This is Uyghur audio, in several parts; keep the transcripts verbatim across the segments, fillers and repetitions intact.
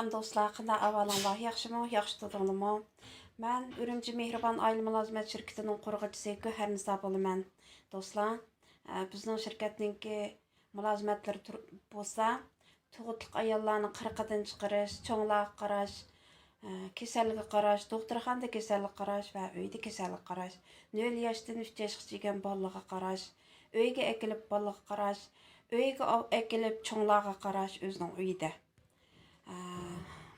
سالام دوستلار، قانداق ئەھۋالىڭلار؟ ياخشىمۇ؟ ياخشى تۇردۇڭلارمۇ؟ مەن ئۈرۈمچى مېھرىبان ئائىلە مۇلازىمەت شىركىتىنىڭ قۇرغۇچىسى گۆھەرنىسا بولىمەن. دوستلار، ئە، بىزنىڭ شىركەتنىڭكى مۇلازىمەتلىرى تۇر-، بولسا، تۇغۇتلۇق ئاياللارنى قىرىقىدىن چىقىرىش، چوڭلارغا قاراش، ئە، كېسەلگە قاراش، دوختۇرخانىدا كېسەلگە قاراش ۋە ئۆيدە كېسەلگە قاراش، نۆل ياشتىن ئۈچ ياشقىچە كىرگەن بالىلارغا قاراش، ئۆيگە ئەكېلىپ بالىلارغا قاراش، ئۆيگە ئاۋ-، ئەكېلىپ چوڭلارغا قاراش ئۆزىنىڭ ئۆيىدە. ئە،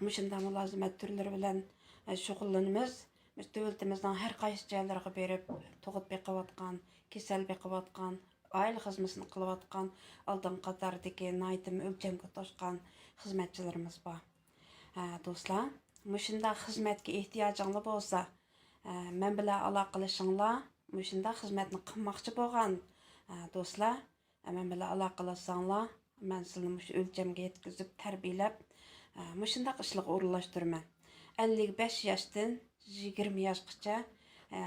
مۇشۇنداق مۇلازىمەت تۈرلىرى بىلەن، ئە، شۇغۇللىنىمىز. مۇشۇ دۆلىتىمىزنىڭ ھەر قايسى جايلىرىغا بېرىپ، تۇغۇت بېقىۋاتقان، كېسەل بېقىۋاتقان، ئائىلە خىزمىتىنى قىلىۋاتقان، ئالدىنقى قاتاردىكى ناھايىتىمۇ ئۆلچەمگە توشقان خىزمەتچىلىرىمىز بار. ھە، دوستلار، مۇشۇنداق خىزمەتكە ئېھتىياجىڭلار بولسا، ھە، مەن بىلەن ئالاقىلىشىڭلار. مۇشۇنداق خىزمەتنى قىلماقچى بولغان، ھە، دوستلار، ھە، مەن بىلەن ئالاقىلەشسەڭلار، مەن سىلىنى مۇشۇ ئۆلچەمگە يەتكۈزۈپ تەربىيەلەپ، ھە، مۇشۇنداق ئىشلارغا ئورۇنلاشتۇرىمەن. ئەللىك بەش ياشتىن يىگىرمە ياشقىچە، ھە،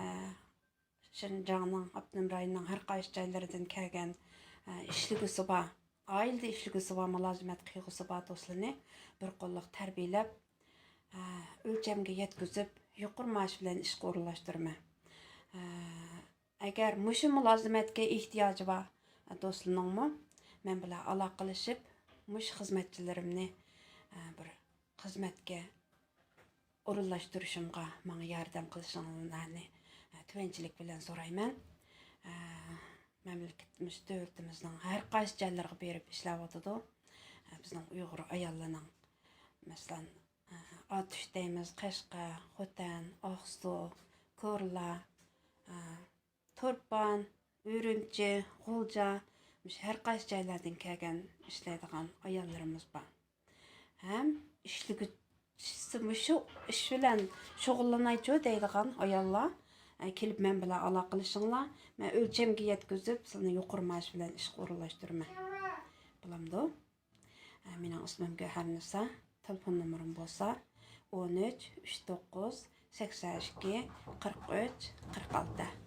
شىنجاڭنىڭ، ئاپتونوم رايوننىڭ ھەر قايسى جايلىرىدىن كەلگەن، ئە، ئىشلىگۈسى بار، ئائىلىدە ئىشلىگۈسى بار، مۇلازىمەت قىلغۇسى بار دوستلىرىنى بىر قوللۇق تەربىيەلەپ، ئە، ئۆلچەمگە يەتكۈزۈپ، يۇقىرى مائاش بىلەن ئىشقا ئورۇنلاشتۇرىمەن. ئە، ئەگەر مۇشۇ مۇلازىمەتكە ئېھتىياجى بار دوستلىرىنىڭمۇ مەن بىلەن ئالاقىلىشىپ، مۇشۇ خىزمەتچىلىرىمنى، ئە، بىر خىزمەتكە ئورۇنلاشتۇرۇشۇمغا ماڭا ياردەم قىلىشىڭلارنى، ئە، تۆۋەنچىلىك بىلەن سورايمەن. ئە، مەملىكىتىمىز، دۆلىتىمىزنىڭ ھەر قايسى جايلىرىغا بېرىپ ئىشلەۋاتىدۇ. ئە، بىزنىڭ ئۇيغۇر ئاياللىرىنىڭ، مەسىلەن، ئە، ئاتۇش دەيمىز، قەشقەر، خوتەن، ئاقسۇ، كورلا، ئە، تۇرپان، ئۈرۈمچى، غۇلجا، مۇشۇ ھەر قايسى جايلاردىن كەلگەن ئىشلەيدىغان ئاياللىرىمىز بار. ھەم ئىشلىگۈچىسى مۇشۇ ئىش بىلەن شۇغۇللىنايچۇ دەيدىغان ئاياللار، ئە، كېلىپ مەن بىلەن ئالاقىلىشىڭلار. مەن ئۆلچەمگە يەتكۈزۈپ، سىلىنى يۇقىرى مائاش بىلەن ئىشقا ئورۇنلاشتۇرىمەن. بولامدۇ؟ ئە، مېنىڭ ئىسمىم گۆھەرنىسا. تېلېفون نومۇرۇم بولسا ئون ئۈچ، ئۈچ توققۇز، سەكسەن ئىككى، قىرىق ئۈچ، قىرىق ئالتە.